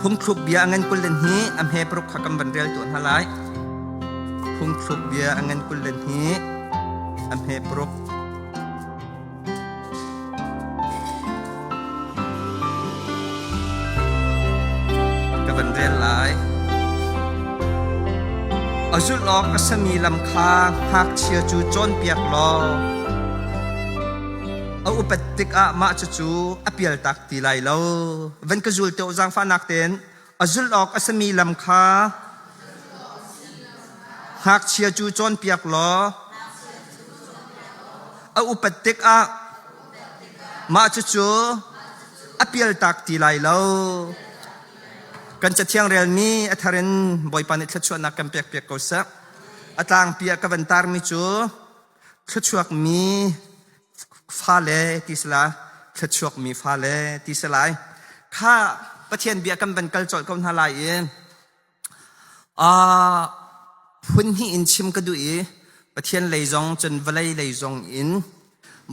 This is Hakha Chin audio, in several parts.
Phungthluk bia a ngan 22 a hme paruk kha kan van rel tuah hna lai. Phungthluk bia a ngan 22 a hme paruk. Ka van rel lai. A zulh awk a sami lam kha ngakchia cu cawnpiak law a upat tikah mah cucu a pialtak ti lai lo. Van ka zul te u zaangfahnak tein a zulh awk a sami lam kha ngakchia cu cawnpiak law a upat tikah mah cucu a pialtak ti lai lo. Kan cathiang relmi a thar in Bawipa nih thluachuahnak kan pekpiak ko seh. A tlangpi ah ka van tarmi cu thluachuakmi fale ti sila thluachuakmi fale ti si lai. Kha Pathian bia kan van kal colh ko hna lai i Phun hnih in chim ka duh i Pathian lei zong cun vawlei lei zong in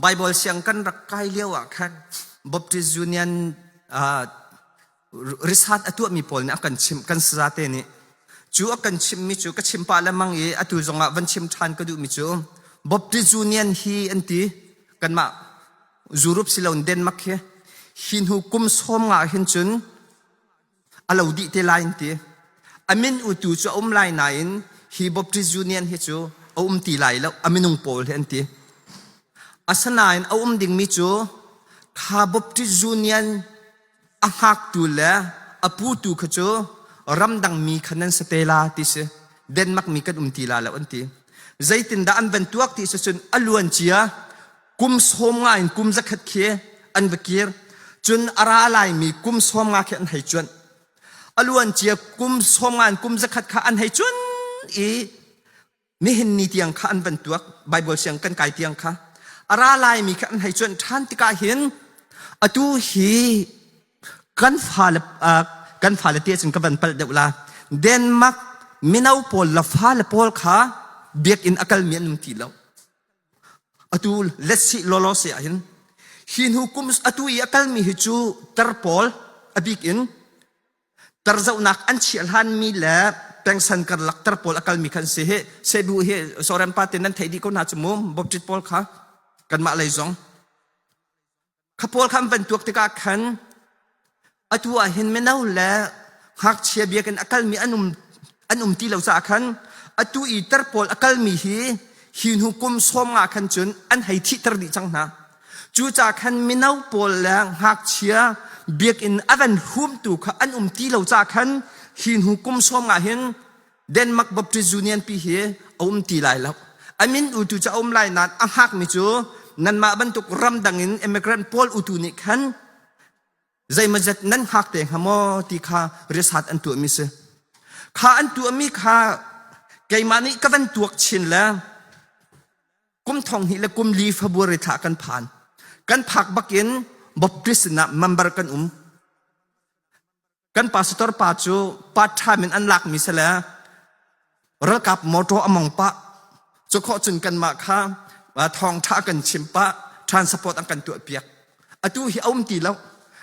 Baibal siang kan rak kai lio ah khan Baptist Union risat a tuahmi pawl nih a kan chimh kan sazate nih cu a kan chimhmi cu ka chim pah lengmang i atu zongah van chim ṭhan ka duhmi cu Baptist Union hi an ti kanmah Europe siloin Denmark hi hi hnu kum sawm nga hin cun a lo dih te lai an ti. A min utu cu a um lai nain hi Baptist Union hi cu a um ti lai lo a minung pawl hi an ti. Asinain a um dingmi cu kha Baptist Union a hngaktu le a putu kha cu ramdang mi kha nan si te la ti si. Denmark mi kan um ti la lo an ti. Zeitindah an van tuak ti si cun a luan cia kum sawm nga in kum zakhat khi an va kir cun a ra laimi kum sawm nga khi an hei cuanh a luan cia kum sawm nga in kum zakhat kha an hei cuan i nihin ni tiang kha an van tuak Bible siang kan kai tiang kha a ra laimi kha an hei cuanh ṭhan tikah hin atu hi kan fale kan fale te cun ka van palh deuh la Denmark mino pawl la fale pawl kha biakinn a kalmi an um ti lo Atu let's see lawlaw se ahhin hi hnu kum atu i a kalmi hi cu tar pawl a bik in tar zohnak an chiah hlanmi le pengsan karlak tar pawl a kalmi khan si hi sebu hi soren pa te nan theih dih ko hna cu mu boptit pawl kha kanmah lei zong Kha pawl kha an van tuak tikah khan atu ah hin mino le ngakchia biakinn a kalmi an um an um ti lo caah khan atu i tar pawl a kalmi hi hi hnu kum sawm nga khan cun an hei thihter dih cang hna. Cucaah khan mino pawl le ngakchia biakinn a van humtu kha an um ti lo caah khan hi hnu kum sawm nga hin Denmark Baptist Union pi hi a um ti lai lo. A min utu cu a um lai nain a hngakmi cu nanmah bantuk ramdang in immigrant pawl utu nih khan zeimawzat nan hngak te hnga maw ti kha riasat an tuahmi si. Kha an tuahmi kha keimah nih ka van tuak chin le kum thong hnih le kum li February thla kan phan. Kan phak bakin Baptist sinah member kan um. Kan pastor pa cu part time in an lakmi si le ralkap motor a mong pah. Cu khawh cun kanmah kha thawngṭha kan chim pah, transport an kan tuah piak. Atu hi a um ti lo.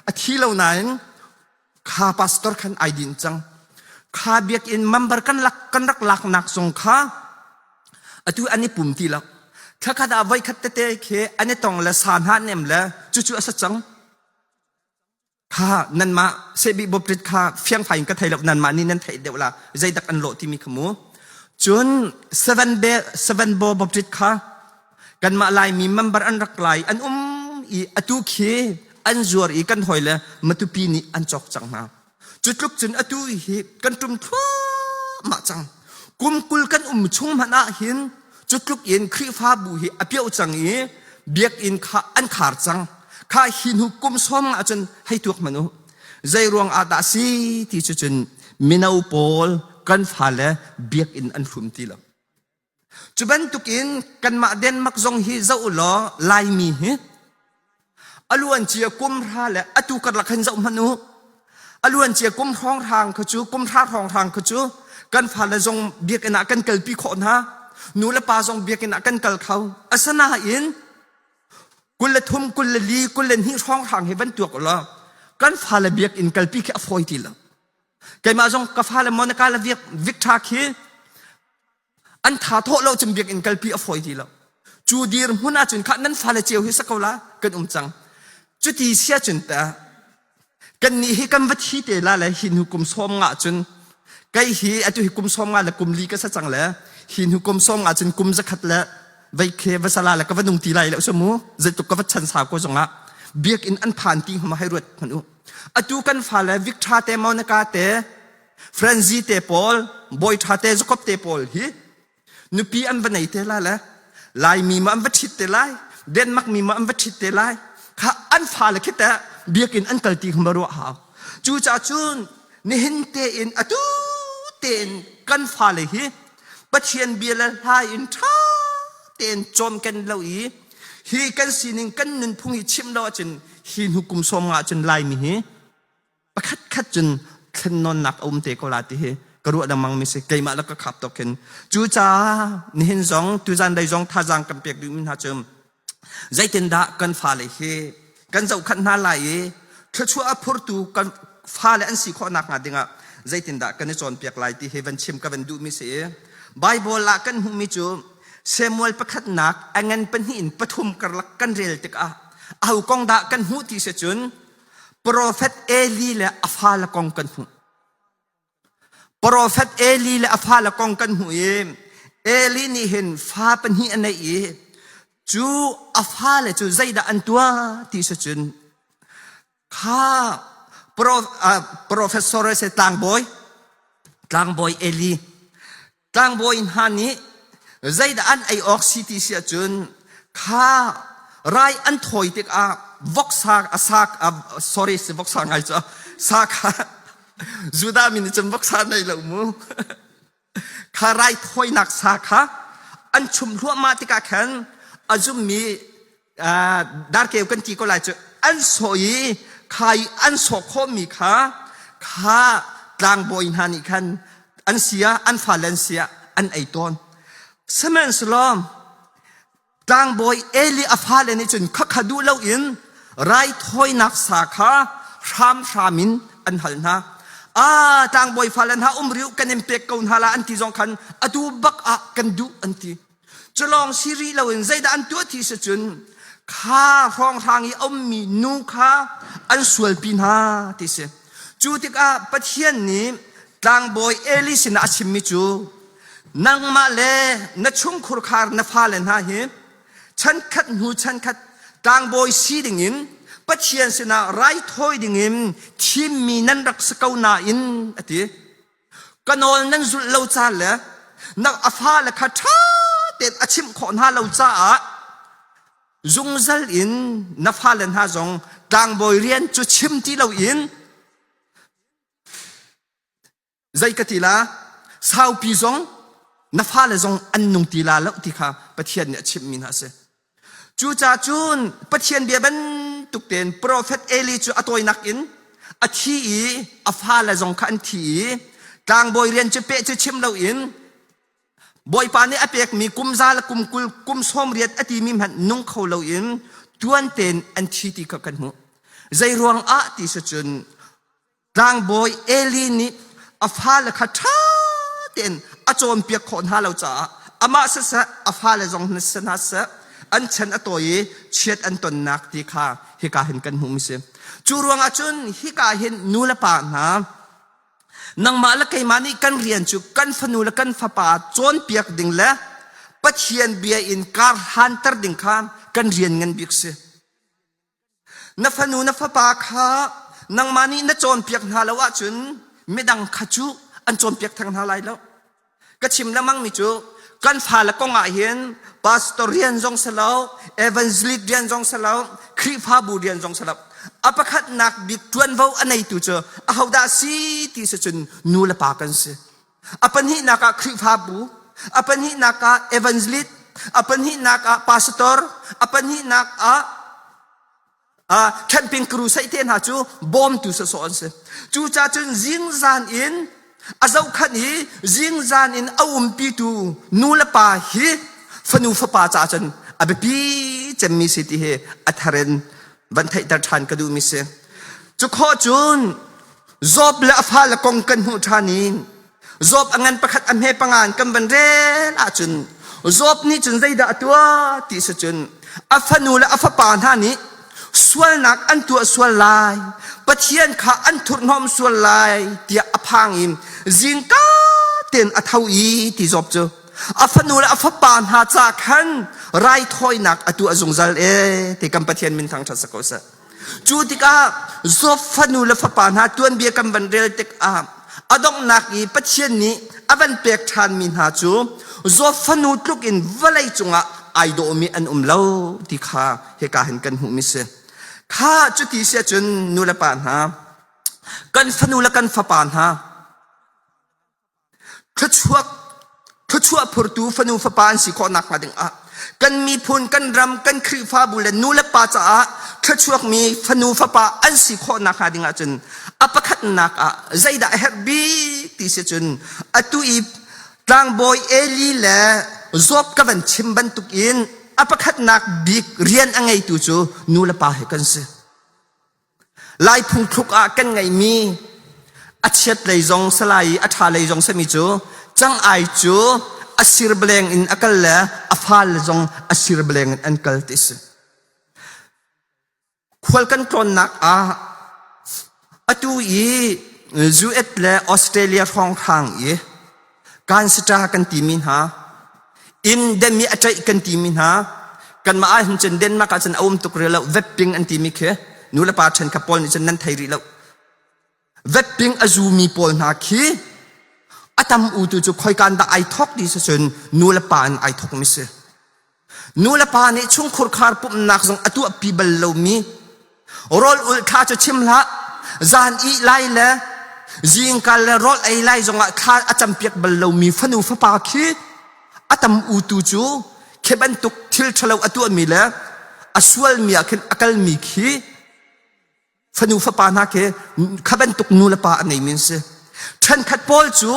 A thi lo nain kha pastor khan ai din cang. Kha biakinn member kan lak kan rak laknak zong kha atu an i pum ti lo. Thlakhat ah voikhat tete khi an i tong le sa hna nem le cucu a sa cang. Kha nanmah sehbih bawprit kha fiangfai in ka thei lo nanmah nih nan theih deuh la zeidak an lawh timi kha mu cun seven be seven bo bawprit kha kanmah laimi member an rak lai an um i atu khi an zuar i kan hawi le matupi nih an cawk cang hna cu tluk cun atu hi kan ṭum thluahmah cang kum kul kan um chung hmanh ah hin Cu tluk in Khrihfabu hi a pioh cang i biakinn kha an khar cang. Kha hi hnu kum sawm ah cun hei tuak hmanh u. Zei ruang ah dah si ti cu cun mino pawl kan fale biakinn an hlum ti lo. Cu bantukin kanmah Denmark zong hi zoh u law Laimi hi A luancia kum hra le atu karlak hin zoh hmanh u. A luancia kum hrawnghrang kha cu kum hra hrawnghrang kha cu kan fale zong biakinn ah kan kalpi khawh hna. Nu le pa zong biakinn ah kan kal kho. Asinain 23, 24, 22 hrawnghrang hi van tuak u law kan fale biakinn kalpi khi a fawi ti lo. Keimah zong ka fale Monica le Victor khi an tha thawh lo cun biakinn kalpi a fawi ti lo. Cu dirhmun ahcun kha nan fale cio hi sa ko la kan um cang. Cuti sia cun ta kan nih hi kan va thi te la le hi hnu kum sawm nga cun kei hi atu hi kum sawm nga le kum li ka sa cang le hi hnu kum sawm nga cun kum zakhat le vei khe va sala le ka va nung ti lai lo mu zeituk ka va chan sa ko zongah biakinn an phan ti hma hai ruat hman u atu kan fale Victor te Monica te Frenzy te pawl Bawi tha te Jacob te pawl hi nupi an va nei te la le Laimi ma an va ṭhit te lai Denmark mi ma an va ṭhit te lai kha an fale khi teh biakinn an kal ti kha ma ruah hau cucaah cun nihin tein atu tein kan fale hi Pathian bia le hla in ṭha tein cawmken lo i hi kan sining kan nunphung hi chim lo ahcun hi hnu kum sawm nga ahcun Laimi hi pakhat khat cun thlennawnnak a um te ko la ti hi ka ruah lengmang mi si keimah le ka khap tok hin cucaah nihin zong tuzan lei zong thazaang kan pek duhmi hna cu zeitindah kan fale hi kan zohkhanh hna lai i thluachuah a phurtu kan fale an si khawh nakhnga dingah zeitindah kan i cawnpiak lai ti hi van chim ka van duhmi si i Bible ah kan hmuhmi cu Samuel pakhatnak a ngan pahnih in pathum karlak kan rel tikah aho kong dah kan hmuh ti si cun Profet Eli le a fale kong kan hmuh. Profet Eli le a fale kong kan hmuh i Eli nih hin fa pahnih a neih i cu a fale cu zeidah an tuah ti si cun kha professor se tlangbawi tlangbawi Eli Tlangbawi hna nih zeidah an ei awk si ti si ahcun kha rai an thawi tikah voksa a sa sorry si voksa ngai cu sa kha Judah mi nih cun voksa nei lo mu kha rai thawinak sa kha an chum hluahmah tikah khan a zummi darkeu kan ti ko lai cu an sawh i kha i an sawh khawhmi kha kha tlangbawi hna nih khan an sia an fale an sia an ei tawn sihmanhsehlaw tlangbawi Eli a fale nih cun khakha duh loin raithawinak sa kha hramhram in an hal hna a tlangbawi fale hna um riu kan in pek ko hna la an ti zong khan atu bak ah kan duh an ti Culawng si rih loin zeidah an tuah ti si cun kha hrawnghrang i a ummi nu kha an sualpi hna ti si. Cu tikah Pathian nih tlangbawi Eli sinah a chimmi cu nangmah le na chungkhurkhar na fale hna hi chankhat hnu chankhat tlangbawi si dingin Pathian sinah raithawi dingin thimmi nan rak si ko nain a ti. Ka nawl nan zulh lo ca le na a fale kha ṭha tein a chimh khawh hna lo caah zungzal in na fale hna zong tlangbawi rian cu chim ti loin zei ka ti la saupi zong na fale zong an nung ti la lo ti kha Pathian nih a chimhmi hna a si. Cucaah cun Pathian bia bantuk tein profet Eli cu a tawinak in a thi i a fale zong kha an thi i tlangbawi rian cu peh cu chim loin Bawipa nih a pekmi kum za le kum 20 kum 80 a timi hmanh nung kho loin tuan tein an thi ti kha kan hmuh. Zei ruang ah ti si cun Tlangbawi Eli nih a fale kha ṭha tein a cawnpiak khawh hna lo caah amah siseh a fale zong si hna seh an chan a tawi i chiat an tonnak ti kha hika hin kan hmuhmi si. Cu ruangah cun hika hin nu le pa hna nangmah le keimah nih kan rian cu kan fanu le kan fapa cawnpiak ding le Pathian bia in kar hlanter ding kha kan rian ngan bik si. Na fanu na fapa kha nangmah nih na cawnpiak hna lo ahcun midang kha cu an cawnpiak theng hna lai lo. Ka chim lengmang mi cu kan fale kong ah hin pastor rian zong si lo, evangelist rian zong si lo, Khrihfabu rian zong si lo. A pakhatnak bik ṭuanvo a neitu cu ahodah si ti si cun nu le pa kan si. A pahnihnak ah Khrihfabu, a pahnihnak ah evangelist, a pahnihnak ah pastor, a pahnihnak ah uh, camping crusade te hna cu bawmtu sawsawh an si. Cucaah cun zingzan in a zohkhanh i zingzan in a umpitu nu le pa hi fanu fapa caah cun a biapi cemmi si ti hi a thar in van theihter ṭhan ka duhmi si. Cu khawh cun. Job le a fale kong kan hmuh ṭhan i Job a ngan pakhat a hme panga in kan van rel ahcun Job nih cun zeidah a tuah ti si cun a fanu le a fapa hna nih sualnak an tuah sual lai Pathian kha an thurhhnawm sual lai tiah a phang i zingka tein a tho i ti Job cu a fanu le a fapa hna ca khan raithawinak a tuah zungzal e ti kan Pathian min thangṭhat si ko seh. Cu tikah Job fanu le fapa hna tuanbia kan van rel tikah a donghnak i Pathian nih a van pek ṭhanmi hna cu Job fanu tluk in vawlei cungah ai dawhmi an um lo ti kha hika hin kan hmuhmi si. Kha cuti si ahcun nu le pa hna kan fanu le kan fapa hna Thluachuak thluachuah phurtu fanu fapa an si khawh nakhnga dingah kan miphun, kan ram, kan Khrihfabu le nu le pa caah thluachuakmi fanu fapa an si khawh nakhnga dingah cun a pakhatnak ah zeidah a herh bik ti si cun atu i tlangbawi Eli le Job ka van chim bantukin a pakhatnak bik rian a ngeitu cu nu le pa he kan si. Lai phungthluk ah kan ngeihmi a chiat lei zong salai i a ṭha lei zong sami cu cang-ai cu a sirbaleng in a kal le a fale zong a sirbaleng in an kal ti si. Khual kan tlawnnak ah atu i US le Australia hrawnghrang i Kansita kan timi hna inn demi a ṭaih kan timi hna kanmah ah hin cun Denmark ah cun a um tuk rih lo vepping an timi khi nu le pa ṭhen kha pawl nih cun nan thei rih lo vepping a zumi pawl hna khi a tam u tu cu khoikan dah ai thok ti si cun nu le pa in ai thok mi si Nu le pa nih chungkhur khar pumhnak zong a tuahpi bal lomi rawl ulh thla cu chim hlah zan ih lai le zingkal le rawl ei lai zongah thla a campiak bal lomi fanu fapa khi a tam u tu cu khi bantuk thil ṭhalo a tuahmi le a sualmi ah khin a kalmi khi Fanu fapa hna khi kha bantuk nu le pa a neimi an si. Ṭhenkhat pawl cu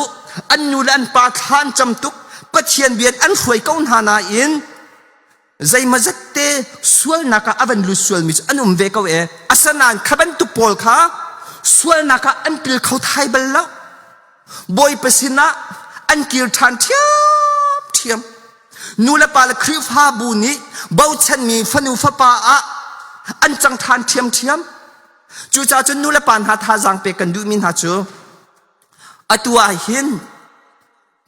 an nu le an pa thla an cam tuk, Pathian bia in an hruai ko hna nain zeimawzat te sualnak ah a van lut sualmi cu an um ve ko e. Asinain kha bantuk pawl kha sualnak ah an pil kho thai bal lo. Bawipa sinah an kir ṭhan ṭhiamṭhiam. Nu le pa le Khrihfabu nih bochanmi fanu fapa ah an cang ṭhan ṭhiamṭhiam. Cucaah cun nu le pa hna thazaang pek kan duhmi hna cu atu ah hin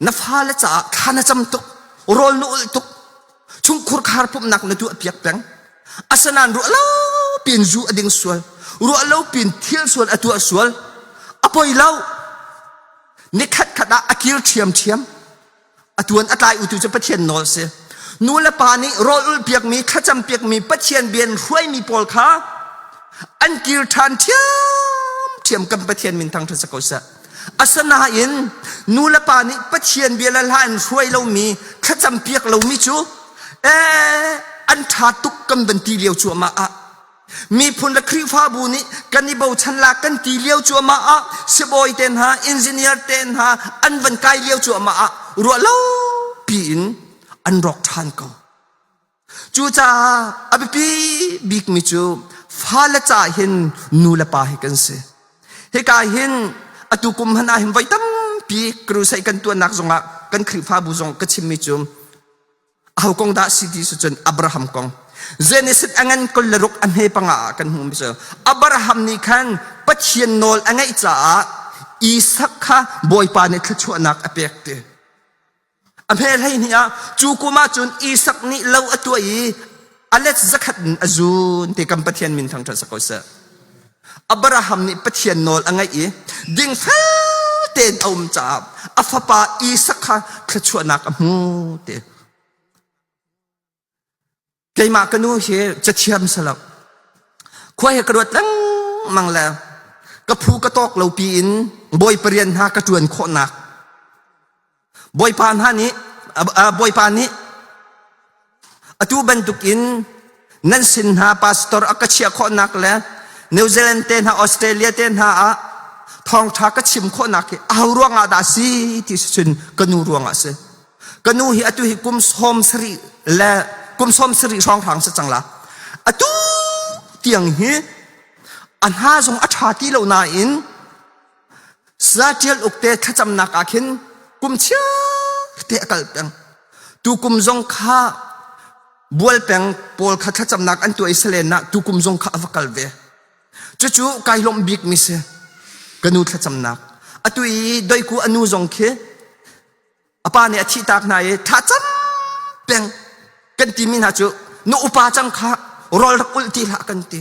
na fale caah thla na cam tuk, rawl na ulh tuk, chungkhur khar pumhnak na tuah piak peng. Asinain ruah lo piin zu a ding sual, ruah lo piin thil sual a tuah sual, a poi lo. Nikhat khat ah a kir ṭhiamṭhiam. A tuan a tlai utu cu Pathian nawl si. Nu le pa nih rawl ulh piakmi, thlacam piakmi, Pathian bian hruaimi pawl kha an kir ṭhan ṭhiamṭhiam kan Pathian min thangṭhat si ko seh. Asinain nu le pa nih Pathian bia le hla in hruai lomi, thlacam piak lomi cu ee an ṭha tuk kan van ti lio cuahmah ah Miphun le Khrihfabu nih kan i bochan la kan ti lio cuahmah ah sibawi te hna, engineer te hna an van kai lio cuahmah ah ruah lo piin an rawk ṭhan ko. Cucaah a biapi bikmi cu fale ca hin nu le pa hi kan si. Hika hin atu kum hmanh ah hin voi tampi crusade kan tuannak zongah kan Khrihfabu zong ka chimmi cu Aho kong dah si ti cun Abraham kong. Genesis a ngan 26 a hme panga ah kan hmuh mi cu Abraham nih khan Pathian nawl a ngaih caah Isak kha Bawipa nih thluachuahnak a pek ti. A hme 12 ah cu kum ah cun Isak nih lo a tuah i a let zakhat in a zun ti kan Pathian min thangṭhat si ko seh. Abraham nih Pathian nawl a ngaih i dingfel tein a um caah a fapa Isak kha thluachuahnak a hmu ti. Keimah ka nu hi cathiam si lo. Khua hi ka ruat lengmang le ka phu ka tawk lo piin Bawipa rian hna ka ṭuan khawhnak Bawipa hna nih Bawipa nih atu bantukin nan sin hna pastor a ka chiah khawhnak le New Zealand te hna Australia te hna ah thawngṭha ka chim khawhnak hi aho ruangah dah si ti si cun ka nu ruangah si. Ka nu hi atu hi kum 70 le kum 70 hrawnghrang si cang la. Atu tiang hi a hna zong a ṭha ti lo nain. Saya Ṭial Uk te thlacamnak ah khin kum chiar te a kal peng. Tukum zong kha bual peng pawl kha thlacamnak an tuah i salen ah tukum zong kha a va kal ve. Cucu kai lawmh bik mi si. Ka nu thlacamnak. Atu i doiku a nu zong khi a pa nih a thihtak hna i thlacam peng kan timi hna cu na upa cang kha rawl rak ulh ti hlah kan ti.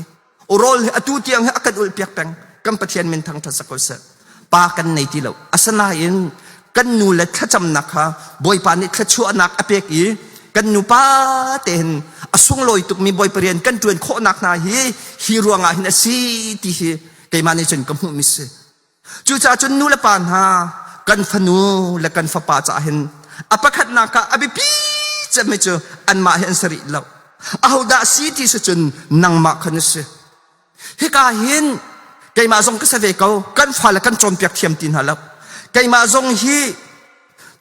Rawl hi atu tiang hi a kan ulh piak peng. Kan Pathian min thangṭhat sak ko seh. Pa kan nei ti lo. Asinain kan nu le thlacamnak kha Bawipa nih thluachuahnak a pek i kan nupa te hin a sunglawi tukmi Bawipa rian kan ṭuan khawhnak hna hi hi ruangah hin a si ti hi keimah nih cun ka hmuhmi si. Cucaah cun nu le pa hna kan fanu le kan fapa caah hin a pakhatnak ah a biapi cemmi cu anmah hi an si rih lo. Ahodah si ti si cun nangmah kha na si. Hika hin keimah zong ka si ve ko kan fale kan cawnpiak thiam ti hna lo. Keimah zong hi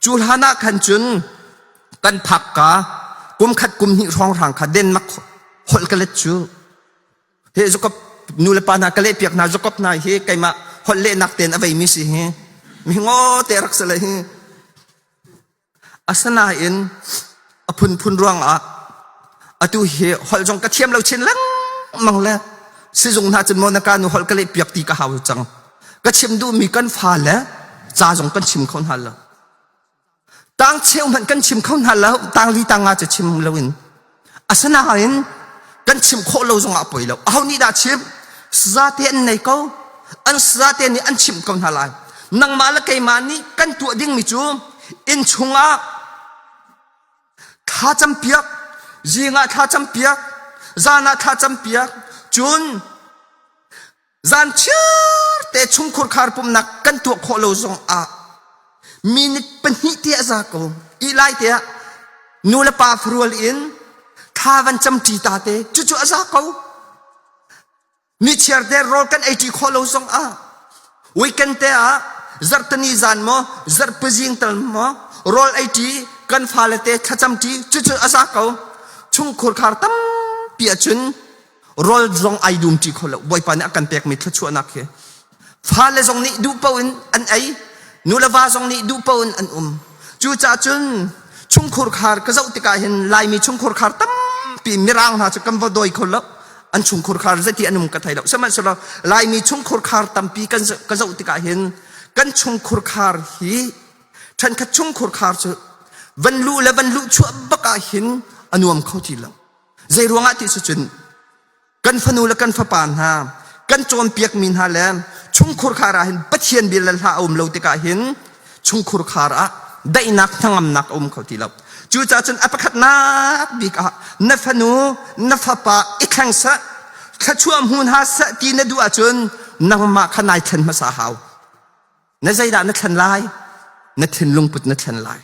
cu hlan ah khan cun kan phak ka kum khat kum hnih hrawnghrang kha Denmark holh ka let cu Hi Jacob nu le pa hna ka lehpiak hna Jacob hna hi keimah holh lehnak tein a veimi si hi mi ngaw te rak si le hi asinain a phunphun ruangah atu hi holh zong ka thiam lo chin lengmang le sizung hna cun maw na ka nu holh ka lehpiak ti ka hau cang ka chim duhmi kan fa le ca zong kan chim kho hna lo Tang cheu hmanh kan chim kho hna lo, tang li tang nga cu chim loin. Asinain kan chim khawh lo zongah poi lo. Aho nih dah chim? Sazate an nei ko. An sazate nih an chimh ko hna lai. Nangmah le keimah nih kan tuah dingmi cu inn chungah thla campiak, zing ah thla campiak, zan ah thla campiak, cun Zan chiar te chungkhur khar pumnak kan tuah khawh lo zong ah minute pahnih te a za ko. I lai te ah nu le pa farual in thla van cam ṭi ta te cucu a za ko. Ni chiar te rawl kan ei ṭi khawh lo zong ah weekend te ah zarhtani zan maw zarhpazing tal maw rawl ei ṭi kan fale te thlacam ṭi cucu a za ko. Chungkhur khar tampi ahcun rawl zong ai dum ṭi kho lo bawipa nih a kan pekmi thluachuahnak hi fale zong nih duh paoh in an ei nu le va zong nih duh paoh in an um cucaah cun chungkhur khar ka zoh tikah hin laimi chungkhur khar tampi mirang hna cu kan va dawi kho lo an chungkhur khar zeiti an um ka thei lo sihmanhsehlaw laimi chungkhur khar tampi kan ka zoh tikah hin kan chungkhur khar hi ṭhenkhat chungkhur khar cu van luh le van luh chuah bak ah hin a nuam kho ti lo Zei ruangah ti si cun kan fanu le kan fapa hna kan cawnpiakmi hna le chungkhur khar ah hin Pathian bia le hla a um lo tikah hin chungkhur khar ah daihnak hnangamnak a um kho ti lo. Cucaah cun a pakhatnak bik ah na fanu na fapa i thleng seh thluachuah hmu hna seh ti na duh ahcun nangmah kha nai thlen hmasa hau. Na zeidah na thlen lai? Na thinlung put na thlen lai.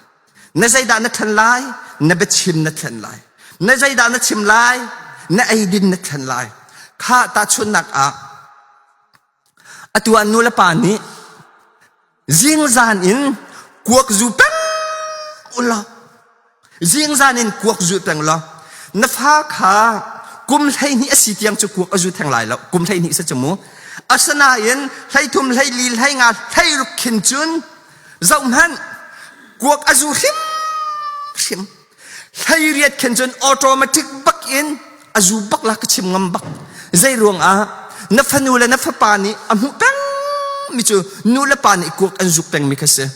Na zeidah na thlen lai? Na biachim na thlen lai. Na zeidah na chim lai? Na eidin na thlen lai. Kha tahchunhnak ah atu ah nu le pa nih zingzan in kuak zu peng ulaw Zingzan in kuak zu peng law na fa kha kum 12 a si tiang cu kuak a zu theng lai lo kum 12 si cu mu asinain 13 14 15 16 khin cun zohhmanh kuak a zu hrim hrim 18 khin cun automatic bak in a zu bak la ka chim ngam bak zei ruang ah na fanu le na fapa nih a hmuh peng mi cu nu le pa nih kuak an zuk peng mi kha si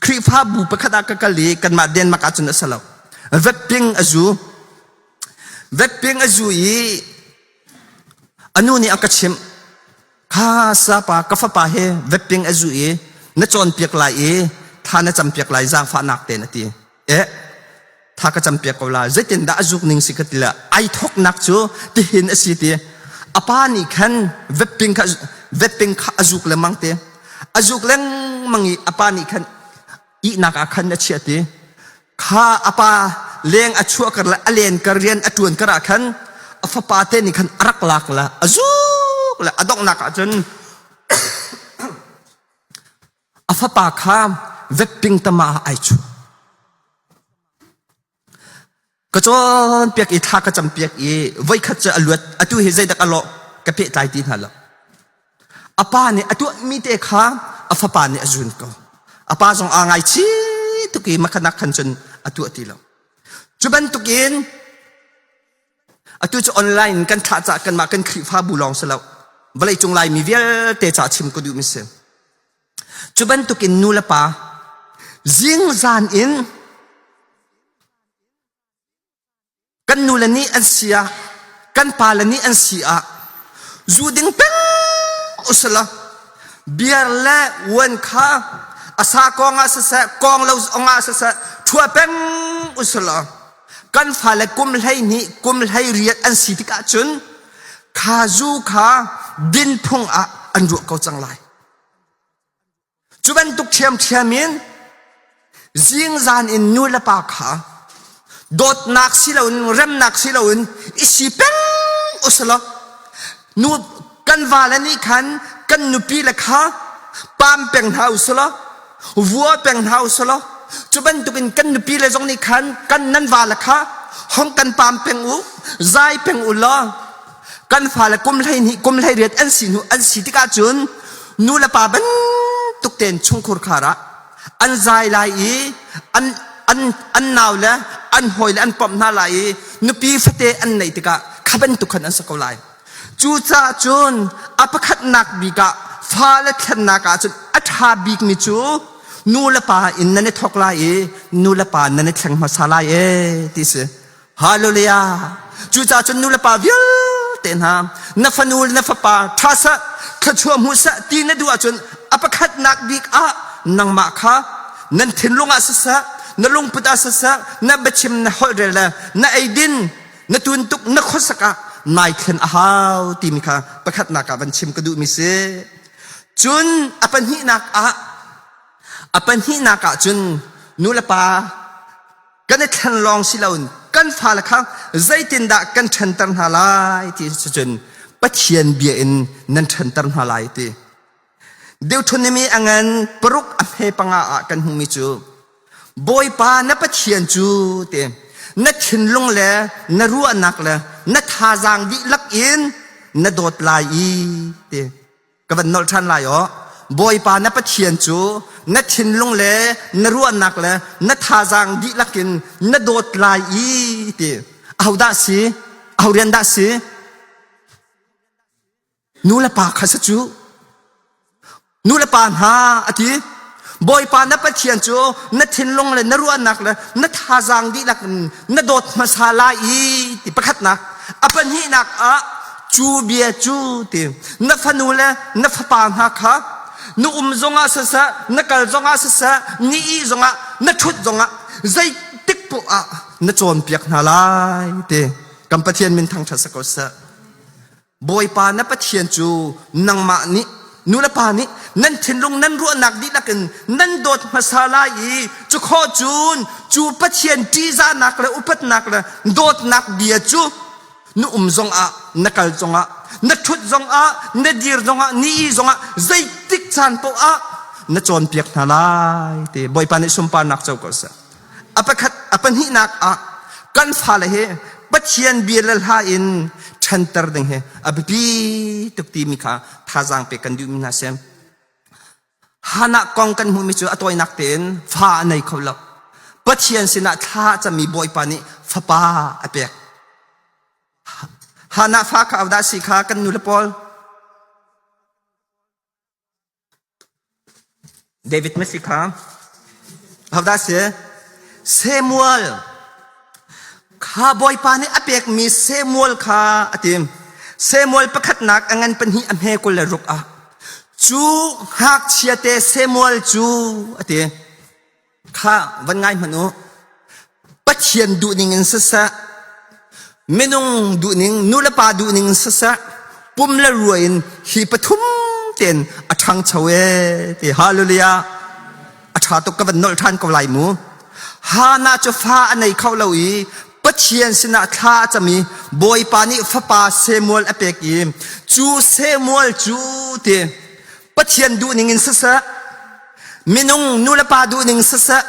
Khrihfabu pakhat ah ka kal i kanmah Denmark ahcun a si lo. Vaping a zu. Vaping a zu i a nu nih a ka chimh. Kha sapa ka fapa he vaping a zu i na cawnpiak lai i tha na campiak lai zaangfahnak tein a ti. Eh tha ka campiak ko la zeitindah a zuk ning si ka ti le ai thoknak cu tihin a si ti a pa nih khan vaping kha vaping kha a zuk lengmang te a zuk lengmang i a pa nih khan ihnak ah khan a chiah ti kha a pa leng a chuah kar le a len kar rian a tuan kar ah khan a fapa te nih khan a rak lak le a zuk le a donghnak ah cun A fapa kha vekping tama ah ai chuah. Ka cawnpiak i thla ka campiak i voikhat cu a luat atu hi zeidak a lawh ka pehtlai ti hna lo. A pa nih a tuahmi te kha a fapa nih a zun ko. A pa zong aa ngaichih tuk i makhanak khan cun a tuah ti lo. Cu bantukin atu cu online kan thlah cah kanmah kan Khrihfabu lawng si lo vawleicung Laimi vialte ca chim ka duhmi si. Cu bantukin nu le pa zingzan in Kan nule nih an si ah, kan pale nih an si ah, zu ding peng usila beer le wine kha a sa kong ah siseh, kong lo zong ah siseh, thua peng usila kan fale kum 12, kum 18 an si tikah cun kha zu kha din phung ah an ruah ko cang lai. Cu bantuk ṭhiamṭhiam in zingzan in nu le pa kha dawtnak si loin remnak si loin i si peng usalaw nu kan vale nih khan kan nupi le kha pam peng hna usalaw vua peng hna usalaw cu bantukin kan nupi le zong nih khan kan nan vale kha hong kan pam peng u zai peng u law kan fale kum 12 kum 18 an si hnu an si tikah cun nu le pa bantuk tein chungkhur khar ah an zai lai i an an an nau le an hawi le an pawmh hna lai i nupi fate an neih tikah kha bantuk khan an si ko lai. Cucaah cun a pakhatnak bik ah fale thlennak ah cun a ṭha bikmi cu nu le pa in nan i thawk lai i nu le pa nan i thleng hmasa lai e ti si. Hallelujah! Cucaah cun nu le pa vialte hna na fanu le na fapa ṭha seh, thluachuah hmu seh ti na duh ahcun a pakhatnak bik ah nangmah kha nan thinlung ah siseh, na lungput ah siseh, na biachim na holhrel le na eidin, na tuntuk, na khuasak ah nai thlen a hau timi kha pakhatnak ah van chim ka duhmi si. Cun a pahnihnak ah a pahnihnak ah cun nu le pa kan i thlen lawng si loin kan fale kha zeitindah kan ṭhanter hna lai ti cun Pathian bia in nan ṭhanter hna lai ti. Deuteronomy a ngan paruk a hme panga ah kan hmuhmi cu Bawipa na Pathian cu ti na thinlung le na ruahnak le na thazaang dihlak in na dawt lai i ti Ka van nolh ṭhan lai aw. Bawipa na Pathian cu na thinlung le na ruahnak le na thazaang dihlak in na dawt lai i ti. Ahodah si? Aho rian dah si? Nu le pa kha si cu. Nu le pa hna a ti. Bawipa na Pathian cu na thinlung le na ruahnak le na thazaang dihlak in na dawt hmasa lai i ti pakhatnak. A pahnihnak ah cu bia cu ti na fanu le na fapa hna kha na um zongah siseh, na kal zongah siseh, ni ih zongah, na ṭhut zongah zeitik poah ah na cawnpiak hna lai ti kan Pathian min thangṭhat si ko seh. Bawipa na Pathian cu nangmah nih nu le pa nih nan thinlung nan ruahnak dihlak in nan dawt hmasa lai i cu khawh cun cu Pathian ṭihzahnak le upatnak le dawtnak bia cu na um zongah na kal zongah na ṭhut zongah na dir zongah ni i zongah zeitik caan paoh ah na cawnpiak hna lai ti Bawipa nih sunparnak co ko seh. A pakhat a pahnihnak ah kan fale hi Pathian bia le hla in ṭhanter ding hi a biapi tuk timi kha thazaang pek kan duhmi hna si. Hannah kong kan hmuhmi cu a tawinak tein fa a nei kho lo. Pathian sinah thla a cammi Bawipa nih fapa a pek. Hannah fa kha ahodah si kha kan nu le pawl David Messi kha hodah si? Samuel kha Bawipa nih a pekmi Samuel kha a ti. Samuel pakhatnak a ngan pahnih a hme 26 ah cu ngakchia te Samuel cu a ti. Kha van ngai hmanh u. Pathian duhning in siseh, minung duhning, nulepa duhning in siseh, pum le rua in hi pathum tein a ṭhangcho e ti hallelujah. A ṭha tuk ka van nolh ṭhan ko lai mu. Hannah cu fa a nei kho lo i Pathian sinah thla a cam i Bawipa nih fapa Samuel a pek i cu Samuel cu ti Pathian duhning in siseh, minung nulepa duhning siseh,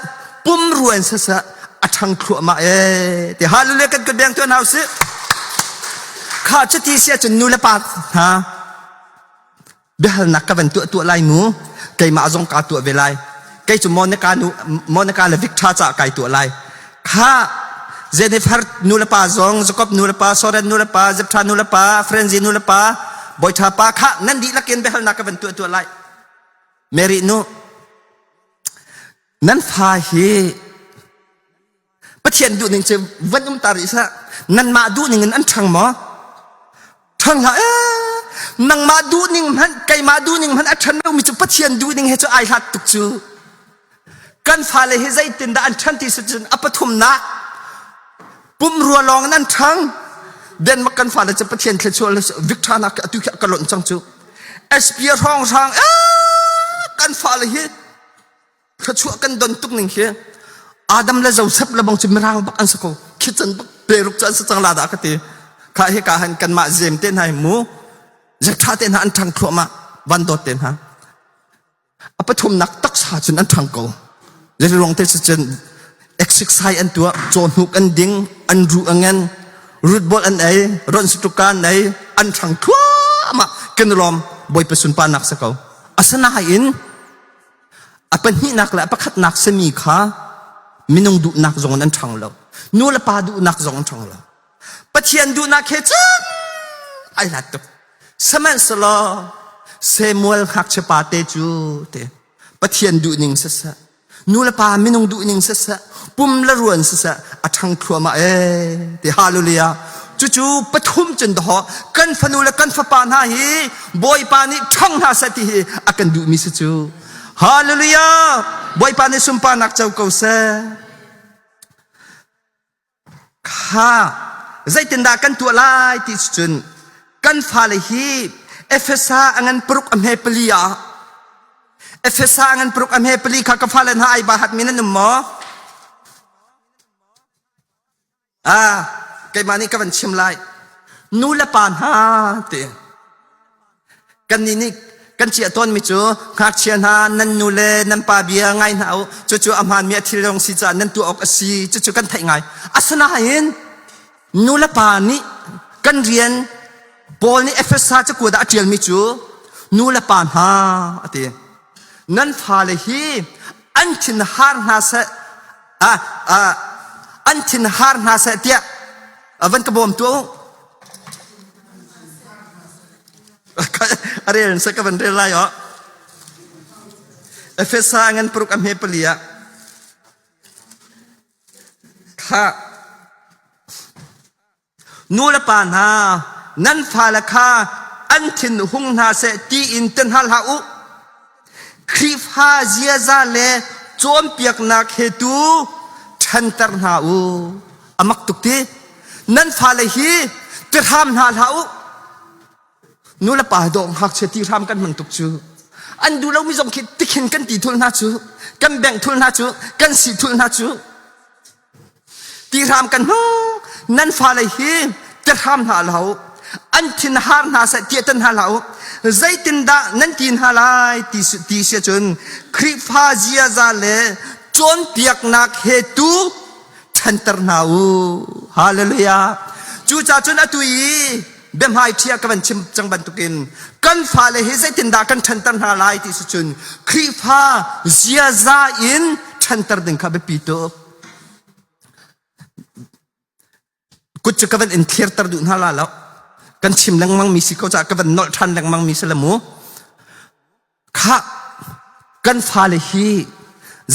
pumrua in siseh, a ṭhang thluahmah ee ti hallelujah kan kut beng tuan hau sih. Kha cuti si ahcun nulepa hna. Biahalnak ka van tuah tuah lai mu. Keimah zong kaa tuah ve lai. Kei cu Monica nu Monica le Victor caah kai tuah lai. Kha Jennifer nu le pa zong Jacob nu le pa Soren nu le pa Zeptha nu le pa Frenzy nu le pa Bawiṭha pa kha nan dihlak in biahalnak ka van tuah tuah lai. Mary nu nan fa hi Pathian duhning cu van um ta rih sah. Nanmah duhning in an ṭhang maw? Ṭhang hlah ee. Nangmah duhning hmanh keimah duhning hmanh a ṭhan lomi cu Pathian duhning he cu ai hlat tuk cu. Kan fale hi zeitindah an ṭhan ti si cun a pathumnak pumrua lawng in an ṭhang. Denmark kan fale cu Pathian thluachuah le Victor nak atu khi ka lonh cang cu. SP hrawng hrang ee kan fale hi thluachuah kan don tuk ning khi Adam le Joseph le bang cu mirang bak an si ko khican bak peruk cu an si cang la dah ka ti kha hi ka han kanmah zem te hna hi mu zetha te hna an ṭhang thluahmah van dawt te hna a pathumnak taksa cun an ṭhang ko zeiruang te cun exercise an tuah cawhnuk an ding an ruh a ngan rutbol an ei ron sutuka an ei an ṭhang thluahmah kan lawm bawipa sunparnak si ko asinain A pahnihnak le a pakhatnak simi kha minung duhnak zong in an ṭhang lo. Nu le pa duhnak zong an ṭhang lo. Pathian duhnak he cun ai hlat tuk. Sihmanhsehlaw Samuel ngakchia pa te cu te Pathian duhning siseh, nu le pa minung duhning siseh, pum le ruan siseh a ṭhang thluahmah ee ti hallelujah. Cucu pathum cun dawh kan fanu le kan fapa hna hi Bawipa nih ṭhang hna seh ti hi a kan duhmi si cu. Hallelujah! Bawipa nih sunparnak co ko seh. Kha zeitindah kan tuah lai ti cun kan fale hi Efesa a ngan paruk a hme pali ah Efesa a ngan paruk a hme pali kha ka fale hna ai ba hat mi nan um maw? Ah, keimah nih ka van chim lai. Nu le pa hna ti. Kannih nih kan chiah tawnmi cu ngakchia hna nan nu le nan pa bia ngai hna u. Cucu a hmaanmi a thil zong si caah nan tuah awk a si. Cucu kan theih ngai. Asinain nu le pa nih kan rian Paul nih Efesa cakuat ah a ṭialmi cu nu le pa hna a ti. Nan fale hi an thin har hna seh ah, ah, an thin har hna seh tiah van ka bawm tuah u. A rel se ka van rel lai o. Efesa ngan paruk a hme pali ah kha Nu le pa hna, nan fale kha an thin hung hna seh tiin ti hna hlah u. Khrihfa ziaza le cawnpiaknak he tu ṭhanter hna u. A mak tuk ti. Nan fale hi ti hram hna hlah u. Nu le pa dawh ngakchia ti hram kan hman tuk cu. An duh lomi zong khi tikhin kan ti thul hna cu, kan bengh thul hna cu, kan si thul hna cu. Tihram kan hmang nan fale hi tihram hna lo an thin har hna seh tiah tan hna hlah u zeitindah nan ti hna lai ti ti si cun Khrihfa ziaza le cawnpiaknak he tu ṭhanter hna u hallelujah cucaah cun atu i biahmai ṭhia ka van chim cang bantukin kan fale hi zeitindah kan ṭhanter hna lai ti si cun Khrihfa ziaza in ṭhanter ding kha biapi tuk kut cu ka van in thlirter duh hna la lo kan chim lengmang mi si ko caah ka van nolh ṭhan lengmang mi si le mu kha kan fale hi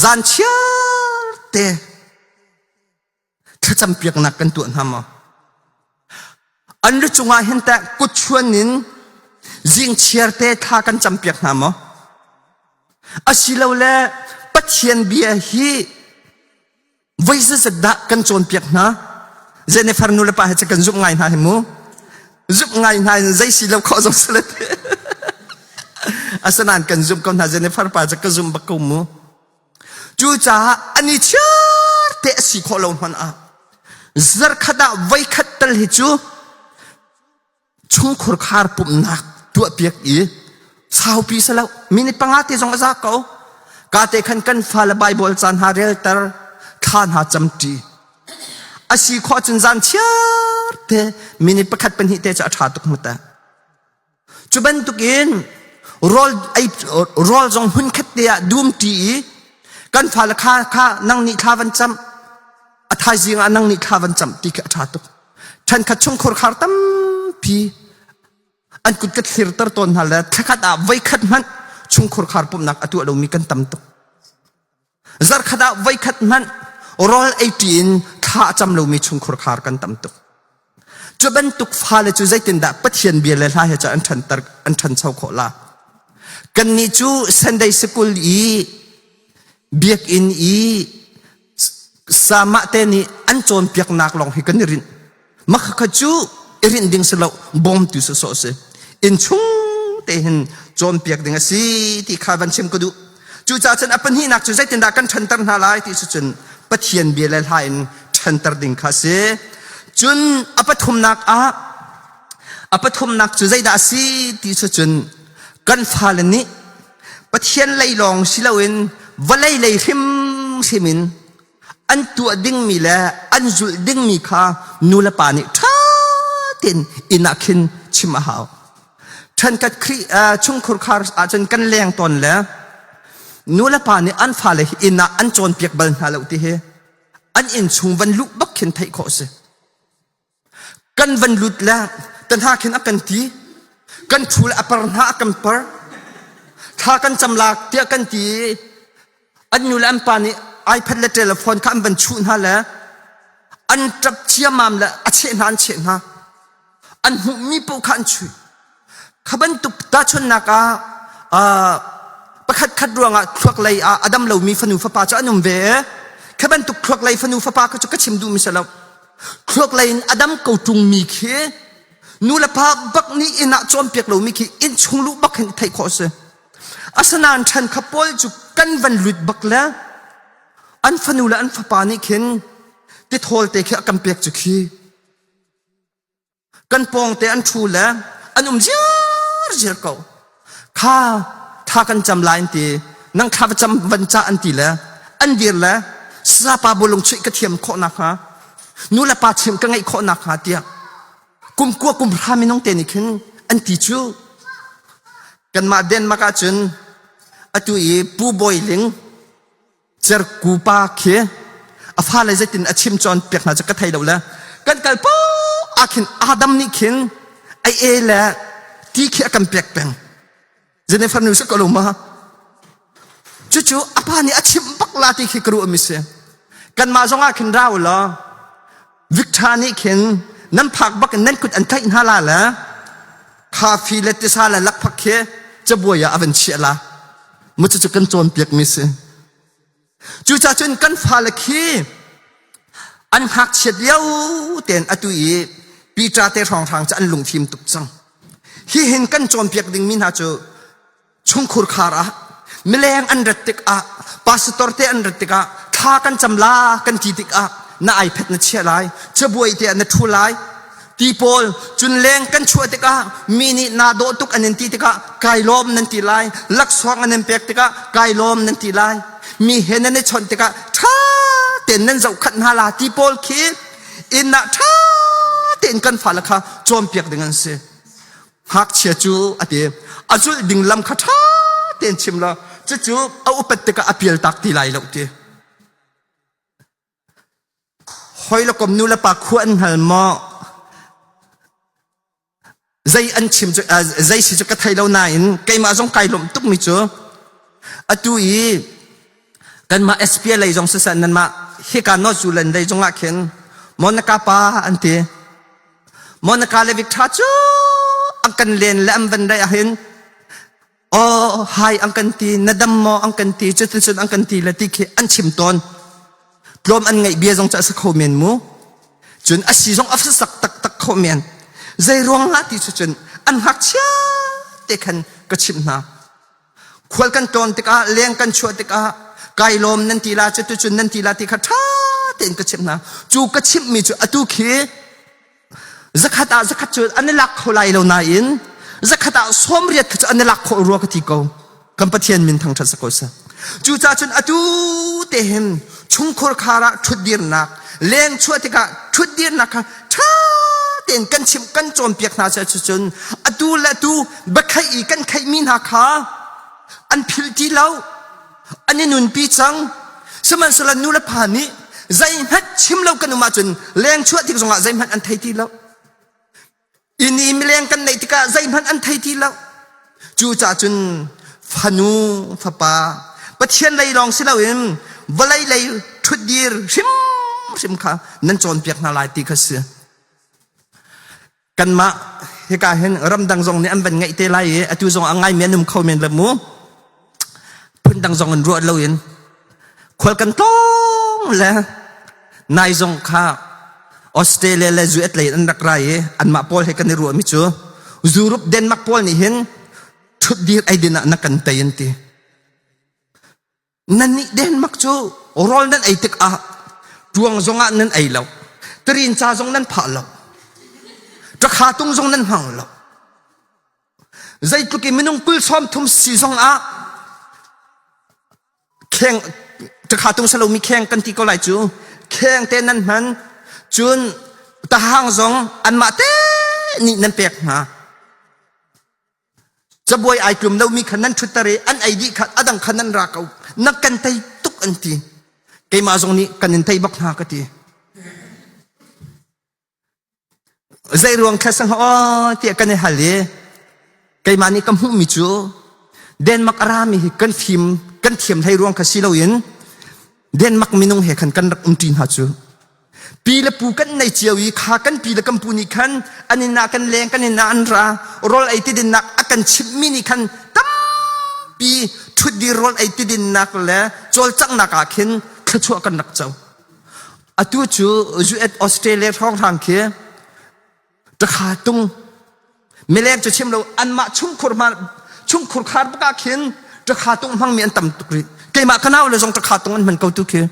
zan chiar te thlacam piaknak kan tuah hna maw an lu cungah hin teh kut chuan in zing chiar te thla kan cam piak hna maw asilole Pathian bia hi voi zeizat dah kan cawnpiak hna Jennifer nu le pa he cu kan zumh ngai hna hi mu zumh ngai hna in zei si lo khawh zong si le asinain kan zumh ko hna Jennifer pa cu ka zum bak ko mu Cucaah an i chiar te a si khawh lo hmanh ah zarkhat ah voikhat tal hi cu chungkhur khar pumhnak tuahpiak i saupi si lo minute panga te zong a za ko ka te khan kan fale Bible caan hna relter thla hna camṭi a si khawh cun zan chiar te minute pakhat pahnih te cu a ṭha tuk mu ta Cu bantukin Rawl ei rawl zong hmunkhat te ah dum ṭi i kan fale kha kha nang nih thla van cam a thaizing ah nang nih thla van cam ti khi a ṭha tuk. Ṭhenkhat chungkhur khar tampi an kut ka thlirter tawn hna le thlakhat ah voikhat hmanh chungkhur khar pumhnak a tuah lomi kan tam tuk. Zarkhat ah voikhat hmanh rawl ei ṭi in thla a cam lomi chungkhur khar kan tam tuk. Cu bantuk fale cu zeitindah Pathian bia le hla he cu an ṭhanter an ṭhancho khawh la? Kannih cu Sunday School i biakinn i samah te nih an cawnpiaknak lawng hi kan i rinh. Makhakha cu i rinh ding si lo, bawmtu sawsawh si. Innchung te hin cawnpiak ding a si ti kha van chim ka duh. Cucaah cun a pahnihnak cu zeitindah kan ṭhanter hna lai ti cu cun Pathian bia le hla in ṭhanter ding kha a si. Cun a pathumnak ah a pathumnak cu zeidah a si ti cu cun kan fale nih Pathian lei lawng si loin vawlei lei hrimhrim in an tuah dingmi le an zulh dingmi kha nu le pa nih ṭha tein inn ah khin chim a hau. Ṭhenkhat Khrih chungkhur khar ahcun kan leng tawn le nu le pa nih an fale hi inn ah an cawnpiak bal hna lo ti hi an inn chung van luh bak khin theih khawh a si. Kan van lut le te hna khin a kan ti. Kan thu le a par hna a kan par. Thla kan cam lak tiah kan ti i an nu le an pa nih iPad le telephone kha an van chuh hna le an ṭap ciammam le a cheh hna an cheh hna. An hmuhmi paoh kha an chuih. Kha bantuk tahchunhnak ah pakhat khat ruangah thluak lei ah a dam lomi fanu fapa cu an um ve. Kha bantuk thluak lei fanu fapa kha cu ka chim duhmi si lo. Thluak lei in a dam ko ṭungmi khi nu le pa bak nih inn ah cawnpiak lomi khi inn chung luh bak hin theih khawh a si. Asinain ṭhen kha pawl cu kan van lut bak le an fanu le an fapa nih khin tithawl te khi a kan pek cu khi kan pawngte an ṭhu le an um ziarziar ko kha tha kan cam lai an ti nang thla va cam van ca an ti le an dir le sapa bulung chuih ka thiam khawh nakhnga nu le pa chim ka ngeih khawh nakhnga tiah kum kua kum hra minung te nih khin an ti cu kanmah Denmark ahcun atu i Pu Bawi Ling Cerku pa khi a fale zeitin a chim cawn piak hna cu ka thei lo le kan kal poh ah khin Adam nih khin ai e le ti khi a kan pek peng Jennifer nu si ko lo ma cucu a pa nih a chimh bak la ti khi ka ruah mi si kanmah zong ah khin rau law Victor nih khin nan phak bak in nan kut an tlaih hna la le khafi le tisa le lakphak khi cabuai ah a van chiah la mu cucu kan cawnpiak mi si cucaah cun kan fale khi an ngakchiat lio tein atu i Peter te hrawnghrang cu an lungfim tuk cang hi hin kan cawnpiak ding mi hna cu chungkhur khar ah mileng an rat tikah pastor te an rat tikah thla kan cam la kan ti tikah na iPad na chiah lai cabuai te ah na thu lai ti pawl cun leng kan chuah tikah mi nih naa dawh tuk an in ti tikah kai lawm nan ti lai laksawng an in pek tikah kai lawm nan ti lai mi he nan i chawnh tikah ṭha tein nan zohkhanh hna la ti pawl khi inn ah ṭha tein kan fale kha cawnpiak ding an si Ngakchia cu a ti a zulh ding lam kha ṭha tein chim law cucu a upat tikah a pial tak ti lai lo ti. Hoi le kom nu le pa khua an hngal maw? Zei an chim cu zei si cu ka thei lo nain keimah zong kai lawmh tukmi cu atu i kanmah SPA lei zong siseh nanmah hika North Zealand lei zongah khin Monica pa an ti Monica le Victor cu an kan len le an van daih ahhin oh hai an kan ti na dam maw an kan ti cuticun an kan ti le ti khi an chim tawn tlawm an ngaih bia zong cu a si kho men mu cun a si zong a sak taktak kho men zei ruang ah ti cu cun an ngakchia te khan ka chimh hna Khual kan tlawn tikah leng kan chuah tikah kai lawm nan ti la cu tucun nan ti la ti kha ṭha tein ka chimh hna. Cu ka chimhmi cu atu khi zakhat ah zakhat cu an i lak kho lai lo nain zakhat ah sawmriat kha cu an i lak khawh rua ka ti ko. Kan Pathian min thangṭhat si ko seh. Cucaah cun atu te hin chungkhur khar ah ṭhutdirnak leng chuah tikah ṭhutdirnak kha ṭha tein. tein kan chimh kan cawnpiak hna cun atu le atu biakheih i kan kheihmi hna kha an philh ti lo. An i nunpi cang. Sihmanhsehlaw nu le pa nih zeihmanh chim lo kan um ahcun leng chuah tik zongah zeihmanh an thei ti lo. Inn i mileng kan neih tikah zeihmanh an thei ti lo. Cucaah cun fanu fapa Pathian lei lawng si loin vawlei lei ṭhutdir hrimhrim kha nan cawnpiak hna lai ti kha si. Kanmah hika hin ramdang zong nih an van ngeih te lai i atu zong a ngaimi an um kho men le mu. Phundang zong in ruah loin khual kan tlawng le nai zong kha Australia le US lei an rak ra i anmah pawl he kan i ruahmi cu Europe Denmark pawl nih hin ṭhutdir eidin ah na kan tei an ti. Nannih Denmark cu rawl nan ei tikah ṭuang zongah nan ei lo, tarinca zong nan phah lo, ṭakha tung zong nan hmang lo. Zeitluk in minung kul sawm thum si zong ah kheng ṭakha tung salomi kheng kan ti ko lai cu kheng te nan hman cun tahang zong anmah te nih nan pek hna. Cabuai ai tlum lomi kha nan ṭhutter i an ei dih kha a dang kha nan ra ko na kan tei tuk an ti. Keimah zong nih kan in tei bak hna ka ti. Zei ruang thla sang aw tiah kan i hal i keimah nih ka hmuhmi cu Denmark a rami hi kan fim kan thiam hlei ruang kha si loin Denmark minung he khan kan rak umṭi hna cu pi le pu kan nei cio i kha kan pi le kan pu nih khan an inn ah kan leng kan inn ah an ra rawl ei ti dinnak a kan chimhmi nih khan tampi ṭhutdir rawl ei ti dinnak le cawlcanghnak ah khin thluachuah kan rak co. Atu cu US Australia hrawnghrang khi ṭakha tung mileng cu chim lo anmah chungkhur hma chungkhur khar bak ah khin ṭakha tung hmangmi an tam tuk rih. Keimah ka nau le zong ṭakha tung an hman ko tu khi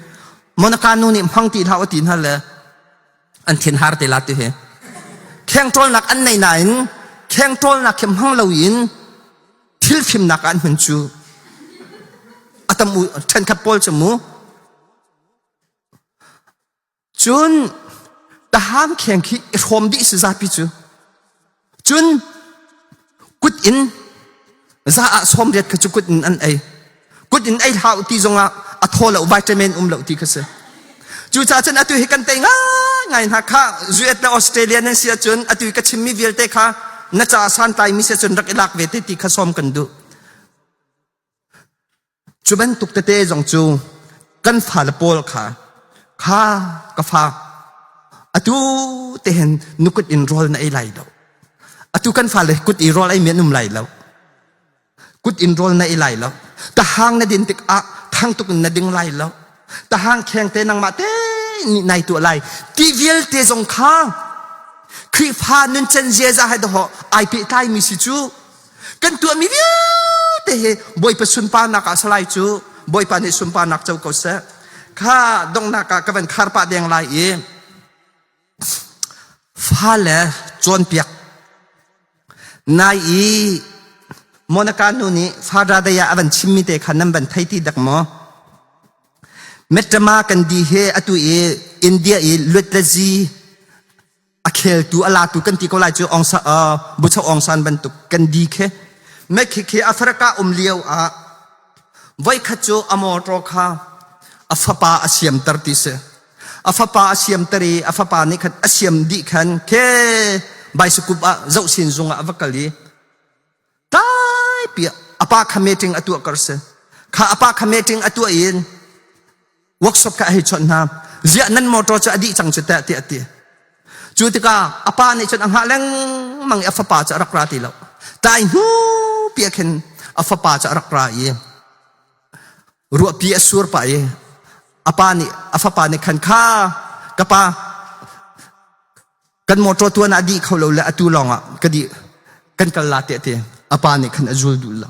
Monica nu nih hmang ti hlah ti hna le an thin har te la ti hi. Kheng ṭawlnak an nei nain kheng ṭawlnak khi hmang loin thil fimnak an hman cu a tam u ṭhenkhat pawl cu mu Cun taham kheng khi i hrawm dih si zapi cu. Cun kut in za ah 80 kha cu kut in an ei. Kut in ei hlah ti zongah a thaw lo vitamin um lo ti kha si. Cucaah cun atu hi kan tei ngaingai hna kha US le Australia nan si ahcun atu hi ka chimmi vialte kha na ca santlai mi si ahcun rak i lak ve te ti kha sawm kan duh. Cu bantuk tete zong cu kan fale pawl kha kha ka fa atu te hin nu kut in rawl na ei lai lo. Atu kan fale kut i rawl ei mi an um lai lo. Kut in rawl na ei lai lo. Tahang na din tikah thang tuk in na ding lai lo. Tahang kheng te nangmah te nih nai tuah lai. Ti vialte zong kha Khrihfa nuncan ziaza hai dahawh ai pehtlai mi si cu Kan tuahmi vialte hi Bawipa sunparnak ah salai cu Bawipa nih sunparnak co ko seh. Kha donghnak ah ka van khar pah deng lai i fale cawnpiak nai i Monica nu nih Father Day ah a van chimmi te kha nan van thei ti dak maw? Mettama kan di he atu i India i luatlazi a kheltu a latu kan ti ko lai cu Aung San Bucho Aung San bantuk kan di khi me khi khi Africa um lio ah voikhat cu a motor kha a fapa a siamter ti si a fapa a siamter i a fapa nih khan a siam dih khan khe baisikup ah zoh sin zung ah a va kal i tlaipi a pa kha meeting a tuah kar si kha a pa kha meeting a tuah in workshop kha a hei chawnh hna ziah nan motor cu a dih cang cu teh tiah a ti cu tikah a pa nih cun a hngah lengmang i a fapa cu a rak ra ti lo tlai hnu pi ah khin a fapa cu a rak ra i ruahpi a sur pah i a pa nih a fapa nih khan kha ka pa kan motor tuan ah dih kho lo le atu lawng ah ka dih kan kal la tiah ti a pa nih khan a zul duh lo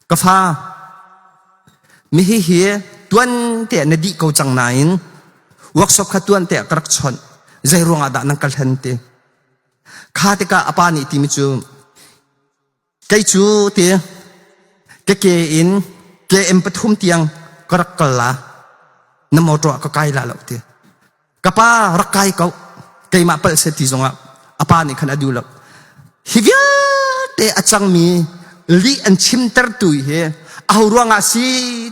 Ka fa, mihi hi tuan te na dih ko cang nain workshop kha tuan te ka rak chawnh. Zei ruangah dah nan ka hlen ti. Kha tikah a pa nih timi cu kei cu ti ka ke in KM pathum tiang ka rak kal la na motor ah ka kai la lo ti. Ka pa rak kai ko. Keimah palh seh ti zongah a pa nih khan a duh lo. Hi vialte a cangmi lih an chimtertu hi aho ruangah si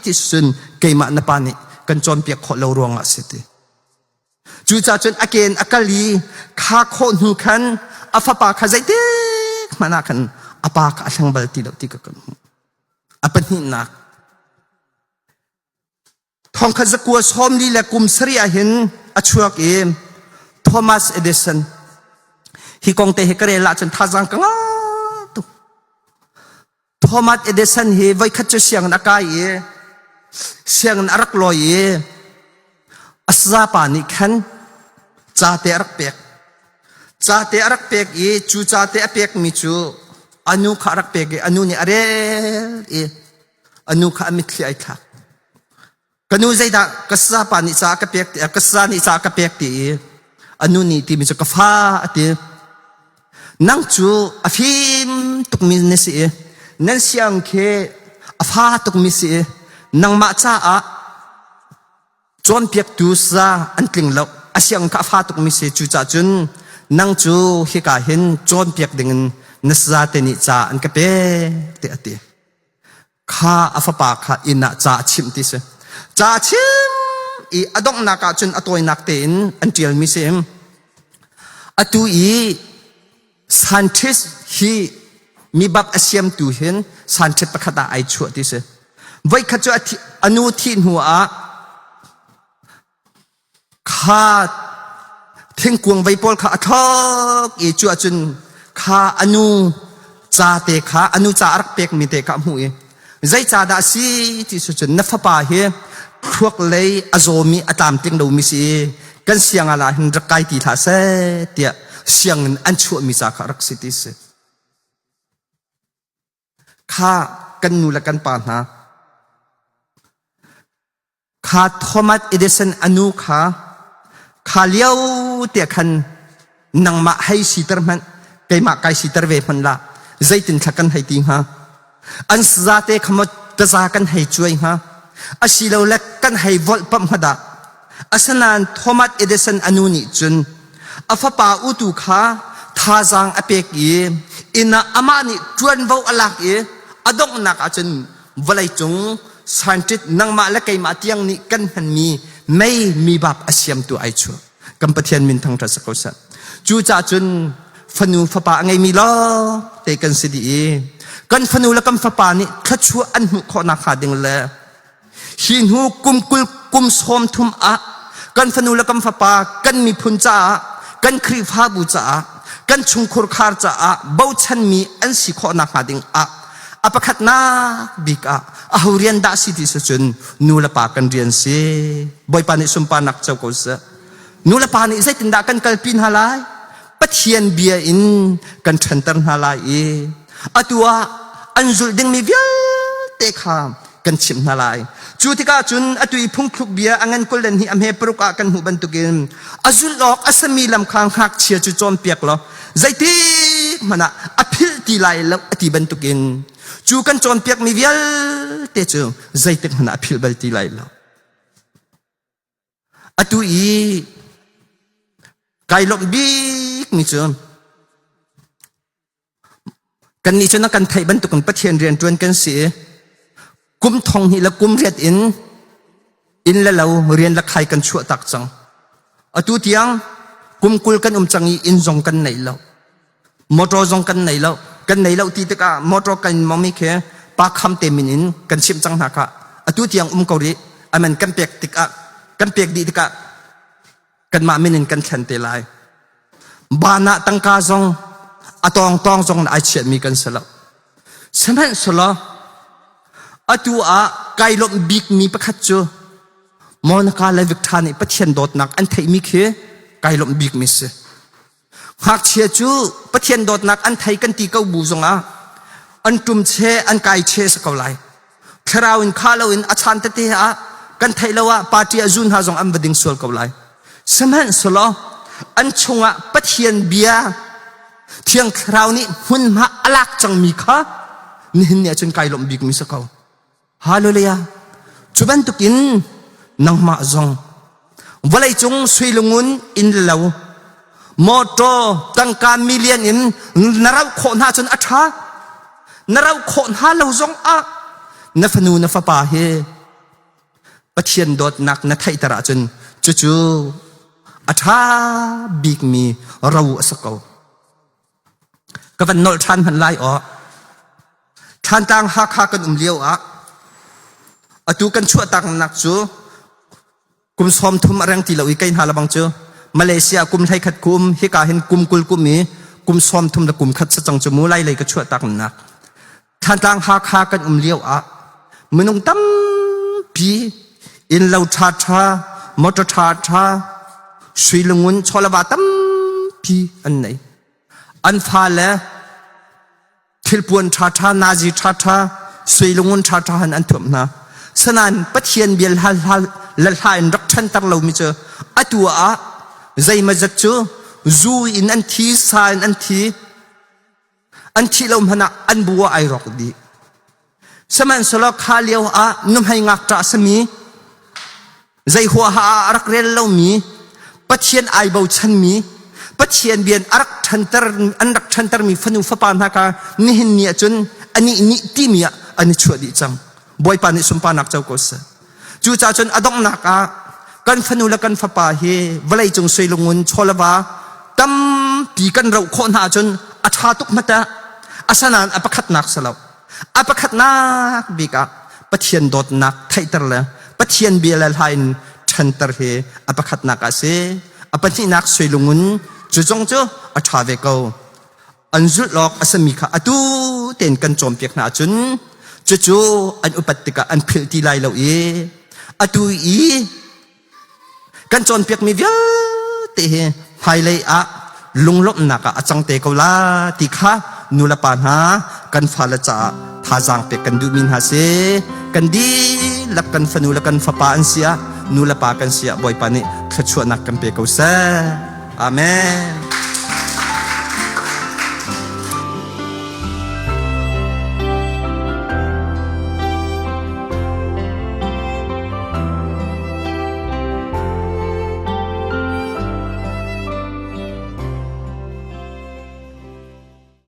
ti cun keimah na pa nih kan cawnpiak khawh lo ruangah si ti. Cucaah cun a ken a kal i kha khawh hnu khan a fapa kha zeitik hmanh ah khan a pa kha a thleng bal ti lo ti ka kan hmuh. A pahnihnak thongkhat zakua sawmli le kum sarih ah hin a chuak i Thomas Edison hi kong te hi ka rel ahcun thazaang ka ngah tuk. Thomas Edison hi voikhat cu sianginn a kai i sianginn a rak lawi i a sazapa nih khan ca te a rak pek. Ca te a rak pek i cu ca te a pekmi cu a nu kha a rak pek i a nu nih a rel i a nu kha a mitthli ai thlak. Ka nu zeidah ka sapa nih ca ka pek ti ka sa nih ca ka pek ti i a nu nih timi cu ka fa a ti. Nang cu a fim tukmi na si i nan siang khi a fa tukmi si i nangmah caah cawnpiaktu sa an tling lo a siang kha a fa tukmi si cucaah cun nang cu hika hin cawnpiak dingin na sa te nih ca an ka pek tiah a ti. Kha a fapa kha inn ah ca a chimh ti si. Ca a chim i a donghnak ah cun a tawinak tein an ṭialmi si. Atu i scientist hi mibap a siamtu hin scientist pakhat ah ai chuah ti si. Voikhat cu a nu thih hnu ah Kha thingkung vei pawl kha a thlok i cu ahcun kha a nu ca te kha a nu ca a rak pekmi te kha a hmuh i zeicahdah a si ti cu cun na fapa hi thluak lei a zawmi a tlamtling lomi si i kan sianginn ah hin rak kai ti hlah seh tiah sianginn an chuahmi ca kha a rak si ti si. Kha kan nu le kan pa hna Kha Thomas Edison a nu kha kha lio te khan nangmah hei siter hmanh keimah kai siter ve hmanh la zeitin thla kan hei ti hnga an zate kha maw taza kan hei cuai hnga asilole kan hei volh pamh hnga dah asinain Thomas Edison a nu nih cun a fapa utu kha thazaang a pek i inn ah amah nih ṭuanvo a lak i a donghnak ahcun vawleicung scientist nangmah le keimah tiang nih kan hmanmi mei mibap a siamtu ai chuah kan Pathian min thangṭhat si ko seh cucaah cun fanu fapa a ngeimi lawng te kan si dih i kan fanu le kan fapa nih thluachuah an hmuh khawhnak hnga ding le hi hnu kum kul kum sawm thum ah kan fanu le kan fapa kan miphun caah kan Khrihfabu caah kan chungkhur khar caah bochanmi an si khawhnak hnga ding ah A pakhatnak bik ah aho rian dah si ti si cun nu le pa kan rian si. Bawipa nih sunparnak co ko seh. Nu le pa nih zeitindah kan kalpi hna lai? Pathian bia in kan ṭhanter hna lai i atu ah an zulh dingmi vialte kha kan chimh hna lai. Cu tikah cun atu i phungthluk bia a ngan kul le hnih a hme paruk ah kan hmuh bantukin a zulh awk a sami lam kha ngakchia cu cawnpiak law zeitik hmanh ah a philh ti lai lo a ti bantukin cu kan cawnpiakmi vialte cu zeitik hmanh ah a philh bal ti lai lo. Atu i kai lawmh bikmi cu Kannih cu na kan theih bantukin Pathian rianṭuan kan si i kum thong hnih le kum riat in inn le lo rian le khai kan chuah tak cang. Atu tiang kum 20 kan um cang i inn zong kan nei lo. Motor zong kan nei lo. Kan nei lo ti tikah motor kan mami khi pa kham te min in kan chimh cang hna kha. Atu tiang um ko rih. Amen kan pek tikah kan pek dih tikah kanmah min in kan thlen te lai. Ban ah tangka zong a tawngtawng zong ai chiahmi kan si lo. Sihmanhsehlaw atu ah kai lawmh bikmi pakhat cu Monica le Victor nih Pathian dawtnak an theihmi khi kai lawmh bikmi si. Ngakchia cu Pathian dawtnak an thei kan ti ko bu zongah an ṭum che an kai che si ko lai. Thlarau in kha loin a chan tete ah kan theih lo ah party ah zun hna zong an va ding sual ko lai. Sihmanhsehlaw an chungah Pathian bia Thiang Thlarau nih hmunhma a lak cangmi kha nihin ni ahcun kai lawmh bikmi si ko. Hallelujah. Cu bantukin nangmah zong vawleicung sui lungun inn le lo. Motor tangka million in na rauh khawh hna cun a ṭha. Na rauh khawh hna lo zong ah na fanu na fapa hi Pathian dawtnak na theihter ahcun cucu a ṭha bikmi ro a si ko. Ka van nolh ṭhan hmanh lai aw. Thlantlang Hakha kan um lio ah atu kan chuahtaknak cu kum 30 a reng ti lo i kei hna lebang cu Malaysia kum 11 kum hika hin kum 20 kum i kum 30 le kum khat cang cu mu lai lei ka chuahtaknak. Thlantlang Hakha kan um lio ah minung tampi innlo ṭhaṭha, motor ṭhaṭha, sui lungun chawlava tampi an nei. An fale thilpuan ṭhaṭha, nazi ṭhaṭha, sui lungun ṭhaṭha han an thuamh hna. Sanain Pathian bia hla hla in rak ṭhanter lomi cu atu ah zeimazat cu zu in an thi, sa in an thi, An thih lo hmanh ah an bu ah ai rawk dih. Sihmanhsehlaw kha lio ah nuhmei ngakṭah a simi, zei huaha ah a rak rel lomi, Pathian ai bochanmi, Pathian bian a rak ṭhanter, an rak ṭhantermi fanu fapa hna kha nihin ni ahcun anih nih timi ah an i chuah dih cang. Bawipa nih sunparnak co ko seh. Cucaah cun a donghnak ah kan fanu le kan fapa hi vawleicung suilungun chawlava tampi kan roh khawh hna ahcun a ṭha tuk hmata asanain a pakhatnak si lo. A pakhatnak bik ah Pathian dawtnak theihter le Pathian bia le hla in ṭhanter hi a pakhatnak ah si. A pahnihnak suilungun cu zong cu a ṭha ve ko. An zulh awk a simi kha atu tein kan cawnpiak hna ahcun cucu an upat tikah an philh ti lai lo i atu i kan cawnpiakmi vialte hi hmailei ah lunglawmhnak ah a cang te ko la ti kha nulepa hna kan fale caah thazaang pek kan duhmi hna si. Kan dihlak kan fanu le kan fapa an si ah nulepa kan si ah Bawipa nih thluachuahnak kan pe ko seh. Amen.